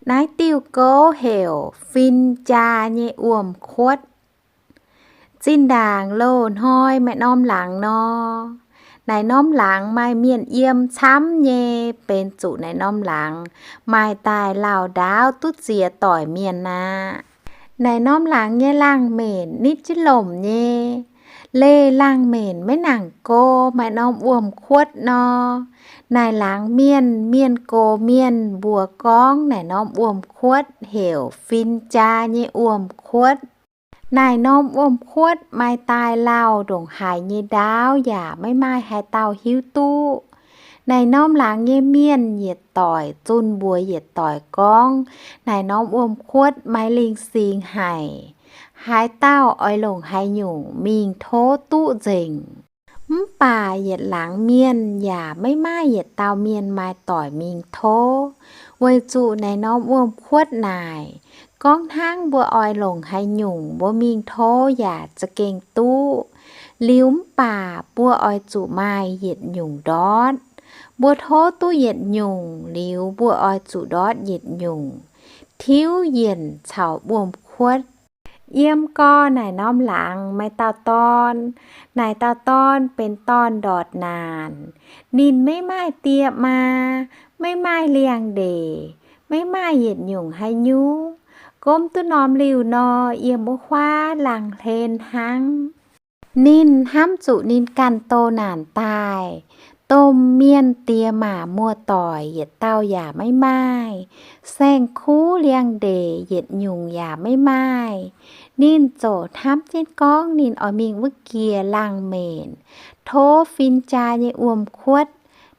Naaiv diuh gouv heuc fin-jaa nyei wuom-kuotv. Zinh ndaangc loz-hnoi maaih norm laangz nor, naaic norm laangz maaih mienh yiem camv nyei, benx zuqc naaic norm laangz maaih daaih lauh ndaauv duqv ziex doic mienh aqv. Naaic norm laangz nyei laangz-menc nitv jienv lomc nyei. Leih laangz-menc maiv nangc go maaih norm wuom-kuotv nor, naaic laangz mienh, mienh gox mienh mbuox gorngv naaic norm wuom-kuotv heuc fin-jaa nyei wuom-kuotv. Naaic norm wuom-kuotv maaih daaih lauh ndongc haaix nyei ndaauv yaac maiv maaih haaix dauh hiuv duqv. Naaic norm laangz nyei mienh yietc doic zunh mbuox yietc doic gorngv, naaic norm wuom-kuotv maaih lingh singx haic. Haaix dauh oix longc haaix nyungc mingh tov duqv nzengc. Mv baac yietc laangz mienh yaac maiv maaih yietc dauh mienh maaih doic mingh tov, weic zuqc naaic norm wuom-kuotv naaic, gorngv hnangv mbuo oix longc haaix nyungc mbuo mingh tov yaac za'gengh duqv. Liuz mv baac mbuo oix zuqc maaih yietc nyungc ndortv. Mbuo tov duqv yietc nyungc liuz, mbuo oix zuqc ndortv yietc nyungc, tiuv yienc caux wuom-kuotv. Yiem gorx naaic norm laangz maaih dauh dorn. Naaic dauh dorn benx dorn ndortv naanc. Ninh maiv maaih die maa, maiv maaih liangx-ndeic, maiv maaih yietc nyungc haaix nyungc. Gomv duqv norm liuh nor, yiem wuov huaav laangz hlen hnangv. Ninh hnamv zuqc ninh ganh doh naanc daaih, domh mienh diex maac muoz-doic yietc dauh yaac maiv maaih, saeng-kuv liangx-ndeic yietc nyungc yaac maiv maaih. Ninh ziouc hnamv jienv gorngv ninh oix mingh wuov jiex laangz-menc, tov fin-jaa nyei wuom-kuotv,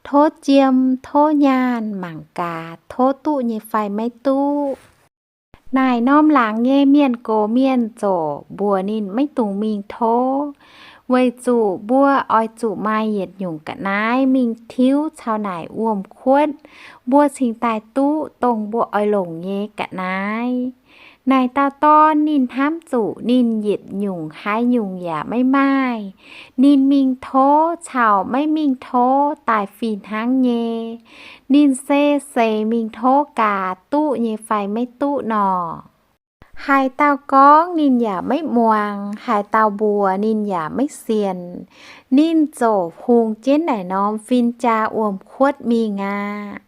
tov jiem, tov nyaanh, mangc gaax tov duqv nyei fai maiv duqv. Naaic norm laangz nyei mienh gox mienh ziouc mbuox ninh maiv dungx mingh tov, weic zuqc mbuo oix zuqc maaih yietc nyungc ga'naaiv mingh tiuv caux naaic wuom-kuotv, mbuo cingx daaih duqv dongh mbuo oix longc nyei ga'naaiv. Naaic dauh dorn ninh hnamv zuqc ninh yietc nyungc haaix nyungc yaac maiv maaih. Ninh mingh tov caux maiv mingh tov daaih fih hnangv nyei. Ninh se seix mingh tov gaax duqv nyei fai maiv duqv nor. Haaix dauh gorngv ninh yaac maiv muangx, haaix dauh mbuox ninh yaac maiv sienx. Ninh ziouc hungx jienv naaic norm fin-jaa wuom-kuotv mingh aqv.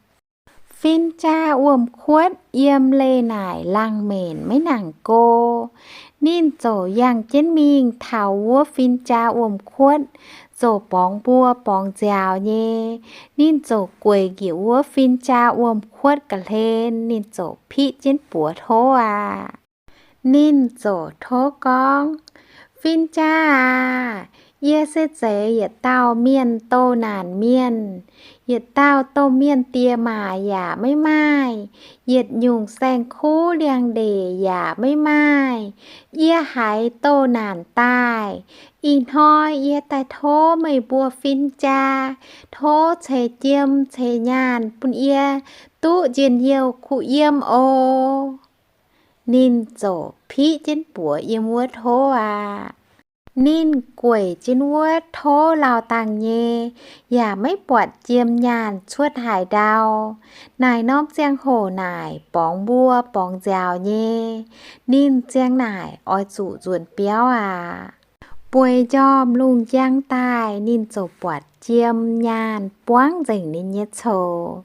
Fin-jaa wuom-kuotv yiem leih naaic laangz-menc maiv nangc go. Ninh ziouc yangh jienv mingh taux wuov fin-jaa wuom-kuotv, ziouc borngz mbuo borngz nziaaux nyei. Ninh ziouc gueic njiec wuov fin-jaa wuom-kuotv ga'hlen, ninh ziouc piqv jienv buoz tov aqv. Ninh ziouc tov gorngv, Fin-jaa aac, yie se zeiz yietc dauh mienh doh naanc mienh. Yietc dauh domh mienh diex maac yaac maiv maaih, yietc nyungc saeng-kuv liangx-ndeic yaac maiv maaih. Yie haiz doh naanc daaih. Ih hnoi yie daaih tov meih mbuo fin-jaa, tov ceix jiem ceix nyaanh bun yie duqv njien-youh kuh yiem oc. Ninh ziouc piqv jienv buoz yiem wuov tov aqv. Ninh gueic jienv wuov tov lauh dangh nyei, yaac maiv buatc jiem nyaanh cuotv haaix ndau. Naaic norm ziangh hoc naaic borngz mbuo borngz nziaaux nyei. Ninh ziang naaic oix zuqc nzuonx biauv aqv. Bueix njormh lungh njang daaih, ninh ziouc buatc jiem nyaanh buangv nzengc ninh nyei coux.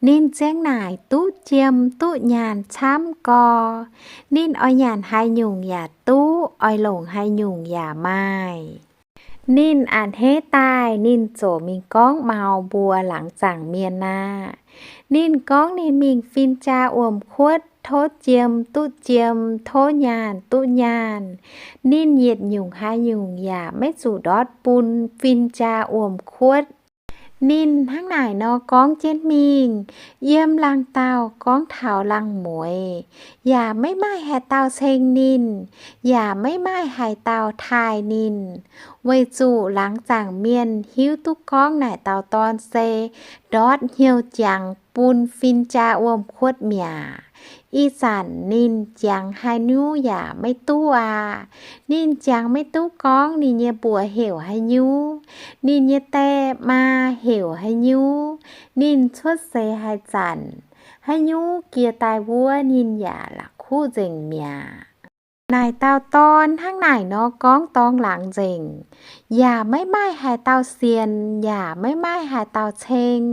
Ninh ziang naaic duqv jiem duqv nyaanh camv gorx. Ninh oix nyanc haaix nyungc yaac duqv, oix longc haaix nyungc yaac maaih. Ninh a'hneiv daaih, ninh ziouc mingh gorngv maux mbuox laangz zaangc mienh aqv. Ninh gorngv ninh mingh fin-jaa wuom-kuotv tov jiem duqv jiem, tov nyaanh duqv nyaanh. Ninh yietc nyungc haaix nyungc yaac maiv zuqc ndortv bun fin-jaa wuom-kuotv. Ninh hnangv naaic nor gorngv jienv mingh, yiem laangh dauh gorngv taux laangh mueiz, yaac maiv maaih haaix dauh ceng ninh, yaac maiv maaih haaix dauh taaih ninh. Weic zuqc laangz zaangc mienh hiuv duqv gorngv naaic dauh dorn se ndortv hnyouv jangx bun fin-jaa wuom-kuotv mi'aqv. Ih zanc ninh jangx haaix nyungc yaac maiv duqv aqv. Ninh jangx maiv duqv gorngv ninh nyei mbuox heuc haaix nyungc, ninh nyei die maa heuc haaix nyungc, ninh cuotv seix haaix zanc, haaix nyungc jiex daaih wuov ninh yaac la'kuqv nzengc mi'aqv. Naaic dauh dorn hnangv naaic nor gorngv dorngx laangz nzengc, yaac maiv maaih haaix dauh sienx, yaac maiv maaih haaix dauh ceng.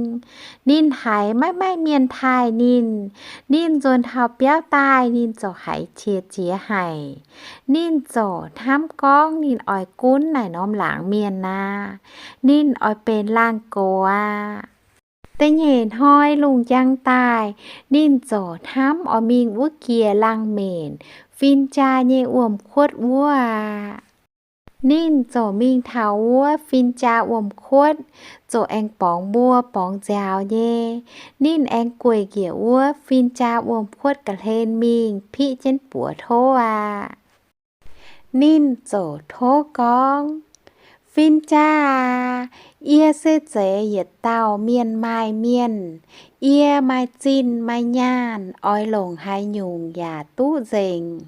Ninh haiz maiv maaih mienh taaih ninh. Ninh nzuonx taux biauv daaih, ninh ziouc haiz qiex jiez haic. Ninh ziouc hnamv gorngv ninh oix gunv naaic norm laangz mienh aqv. Ninh oix benx laangh gox aqv. Da'nyeic hnoi lungh njang daaih, ninh ziouc hnamv oix mingh wuov jiex laangh menc fin-jaa nyei wuom-kuotv wuov aqv. Ninh ziouc mingh taux wuov fin-jaa wuom-kuotv, ziouc aengx borngz mbuo borngz nziaaux nyei. Ninh aengx gueic njiec wuov fin-jaa wuom-kuotv ga'hlen mingh piqv jienv buoz tov aqv. Ninh ziouc tov gorngv, Fin-jaa aah, yie se zeiz yietc dauh mienh maaih mienh. Yie maaih zinh maaih nyaanh, oix longc haaix nyungc yaac duqv nzengc.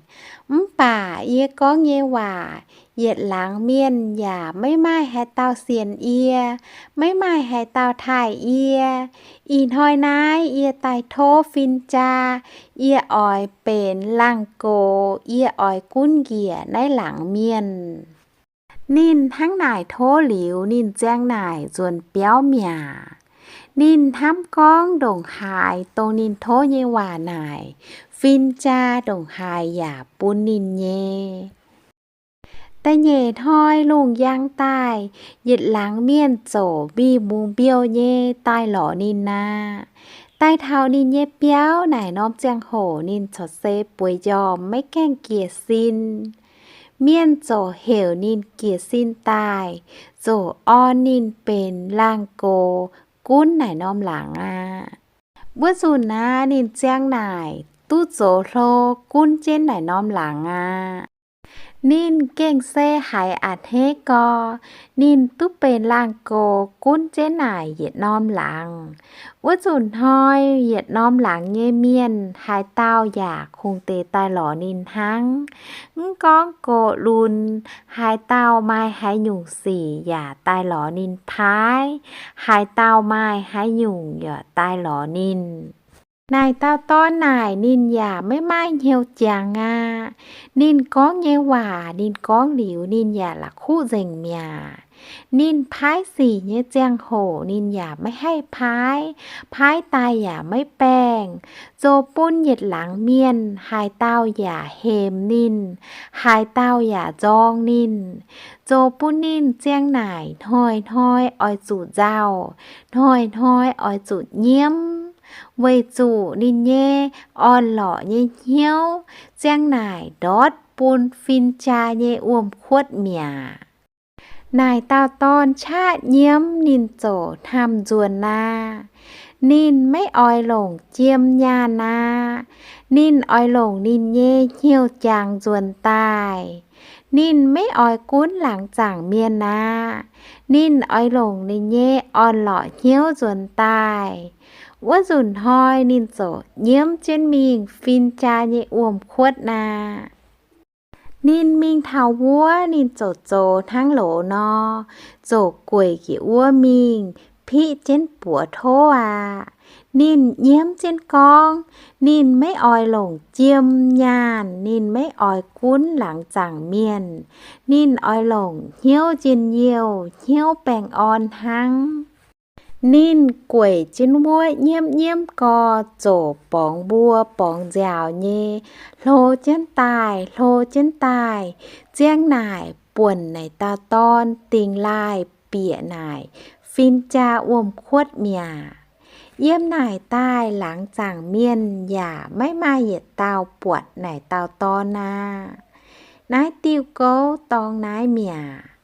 Mv baac yie gorngv nyei waac, yietc laangz mienh yaac maiv maaih haaix dauh sienx yie, maiv maaih haaix dauh taaih yie. Ih hnoi naaiv yie daaih tov fin-jaa, yie oix benx laangh gox, yie oix gunv njiec naaiv laangz mienh. Ninh hnangv naaic tov liuz, ninh ziang naaic nzuonx biauv mi'aqv. Ninh hnamv gorngv ndongc haaix dongh ninh tov nyei waac naaic, fin-jaa ndongc haaix yaac bun ninh nyei. Da'nyeic hnoi lungh njang daaih, yietc laangz mienh ziouc mingh mungz mbiouh nyei daaih lorz ninh aqv. Daaih taux ninh nyei biauv naaic norm ziangh hoc ninh corc se bueix njormh maiv gaengh jiez sin. Mienh ziouc heuc ninh jiez sin daaih, ziouc orn ninh benx laangh gox gunv naaic norm laangz aqv. Wuov nzunc naaiv ninh ziang naaic duqv zoux hlo gunv jienv naaic norm laangz aqv. Ninh gengh se haiz a'hneiv gau, ninh duqv benx laangh gox gunv jienv naaic yietc norm laangz. Wuov nzunc hnoi yietc norm laangz nyei mienh haaix dauh yaac kungx deix daaih lorz ninh hnangv. Mv gorngv gox lunx, haaix dauh maaih haaix nyungc sic yaac daaih lorz ninh paaiv, haaix dauh maaih haaix nyungc yaac daaih lorz ninh. Naaic dauh dorn naaic ninh yaac maiv maaih hnyouv jangx aqv. Ninh gorngv nyei waac ninh gorngv liuz ninh yaac la'kuqv nzengc mi'aqv. Ninh paaiv sic nyei ziangh hoc ninh yaac maiv haih paaiv, paaiv daaih yaac maiv baengh, zoux bun yietc laangz mienh haaix dauh yaac hemx ninh, haaix dauh yaac nzorng ninh, zoux bun ninh ziang naaic hnoi-hnoi oix zuqc nzauh, hnoi-hnoi oix zuqc nyiemv, weic zuqc ninh nyei orn-lorqc nyei hnyouv ziang naaic ndortv bun fin-jaa nyei wuom-kuotv mi'aqv. Naaic dauh dorn qaqv nyiemv ninh ziouc hnamv nzuonx aqv. Ninh maiv oix longc jiem nyaanh aqv. Ninh oix longc ninh nyei hnyouv jangx nzuonx daaih. Ninh maiv oix gunv laangz zaangc mienh aqv. Ninh oix longc ninh nyei orn-lorqc hnyouv nzuonx daaih. Wuov nzunc hnoi ninh ziouc nyiemv jienv mingh fin-jaa nyei wuom-kuotv aqv. Ninh mingh taux wuov ninh ziouc zoux hnangv loz nor, ziouc gueic njiec wuov mingh piqv jienv buoz tov aqv. Ninh nyiemv jienv gorngv, ninh maiv oix longc jiem nyaanh, ninh maiv oix gunv laangz zaangc mienh. Ninh oix longc hnyouv njien-youh, hnyouv baengh orn hnangv. Ninh gueic jienv wuov nyiemv nyiemv gau, ziouc borngz mbuo borngz nziaaux nyei, hlo jienv daaih, hlo jienv daaih. Ziang naaic buonc naaic dauh dorn dingx laaih bieqc naaic fin-jaa wuom-kuotv mi'aqv. Yiem naaic daaih laangz zaangc mienh yaac maiv maaih yietc dauh buatc naaic dauh dorn aqv. Naaiv diuh gouv dorng naaiv mi'aqv.